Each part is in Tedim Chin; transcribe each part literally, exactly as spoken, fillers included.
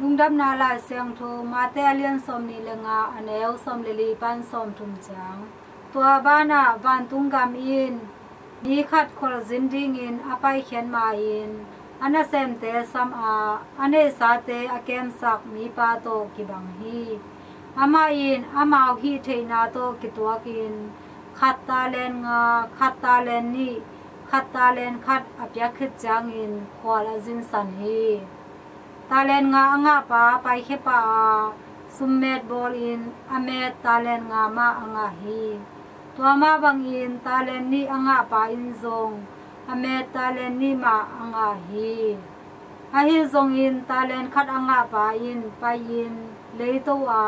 Lungdamna Lai Siangtho, Mate a lian sawmnih le nga, a neu sawm le li pan sawmthum ciang. Tua banah vantung gam in mi khat khualzin dingin a paikhiat ma-in, a nasemte sam a, a neihsate a kemsak mipa tawh kibang hi. Amah in amau hih theihna tawh kituakin khat talent nga, khat talent nih, khat talent khat a piak khit ciangin khual a zinsan hi. Talent nga a ngahpa paikhia pah a, summet bawlin a met talent nga mah a ngah hi. Tua mah bangin talent nih a ngahpa in zong a met talent nih mah a ngah hi. Ahi zongin talent khat a ngahpa in pai-in leito a,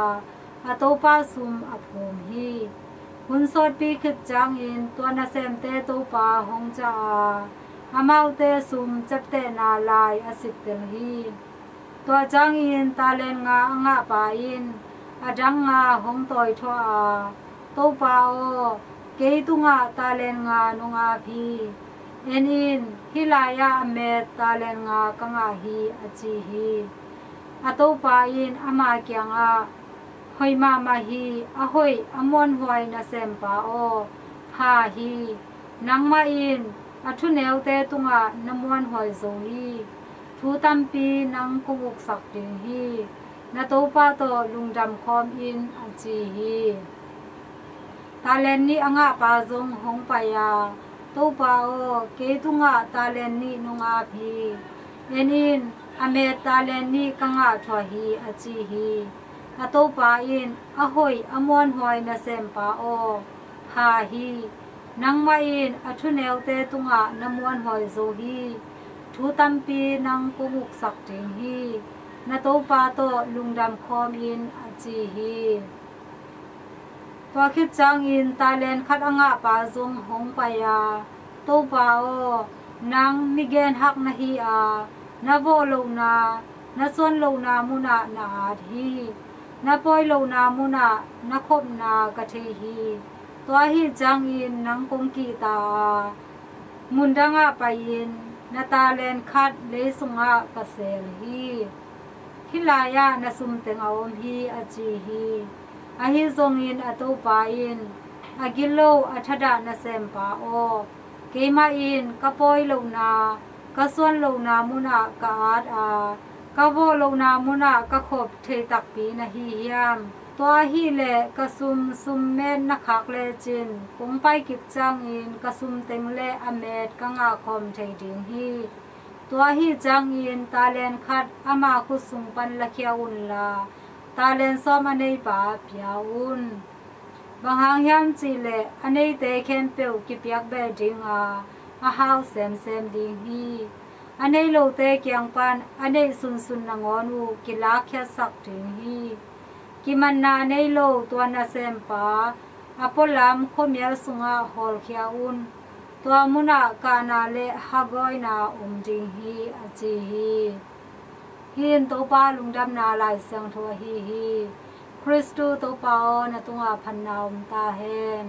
a topa sum a phum hi. Hun sawtpi khit ciangin tua nasemte topa hong ciah a, amaute sum ciaptehna lai a sittel hi. Tua ciangin talent nga a ngahpa in a dang nga hong tawithuah a, "Topa aw, kei tungah talent nga nong ap hi. En in, hih lai-ah a met talent nga ka ngah hi," a ci hi. A topa in ama kiangah, "Hoih mahmah hi, a hoih a muanhuai nasempa aw, pha hi. Nangmah in a thuneute tungah na muanhuai zo hi. Thu tampi nang kong uksak ding hi. Na topa tawh lungdam khawm in," a ci hi. Talent nih a ngahpa zong hong pai a, "Topa aw, kei tungah talent nih nong ap hi. En in, a met talent nih ka ngah thuah hi," a ci hi. A topa in, "A hoih a muanhuai nasempa aw, pha hi. Nangmah in a thuneute tungah na muanhuai zo hi. Thu tampi nang kong uksak ding hi. Na topa tawh lungdam khawm in," a ci hi. Tua khit ciangin talent khat a ngahpa zong hong pai a, "Topa aw, nang mi genhak na hi a, na vawh lohna, na suan lohna munah na at hi. Na pawi lohna munah na khopna ka thei hi. Tua ahih ciangin nang kong kihta a, mundangah pai-in na talent khat lei sungah ka seel hi. Hih lai-ah na sum teng a om hi," a ci hi. Ahi zongin a topa in, "A gilo a thadah nasempa aw, keimah in ka pawi lohna, ka suan lohna munah ka at a, ka vawh lohna munah ka khop thei takpi na hi hiam? Tua ahih leh ka sum, sum met na khak lecin kong pai kik ciangin ka sum teng le a met ka ngah khawm thei ding hi. Tua ahih ciangin talent khat ama khut sung pan lakhia unla, talent sawm a neipa pia un. Bang hang hiam cih leh a neite khempeuh kipiak beh ding a, a hau semsem ding hi. A nei lote kiang pan a neih sunsun nangawn uh kilakkhiatsak ding hi. Kimanna nei lo tua nasempa a pualam khuamial sungah hawlkhia un. Tua munah kahna le hagawina om ding hi," a ci hi. Hih in Topa Lungdamna Lai Siangtho ahi hi. Khristu Topa aw, na tungah phatna om ta hen.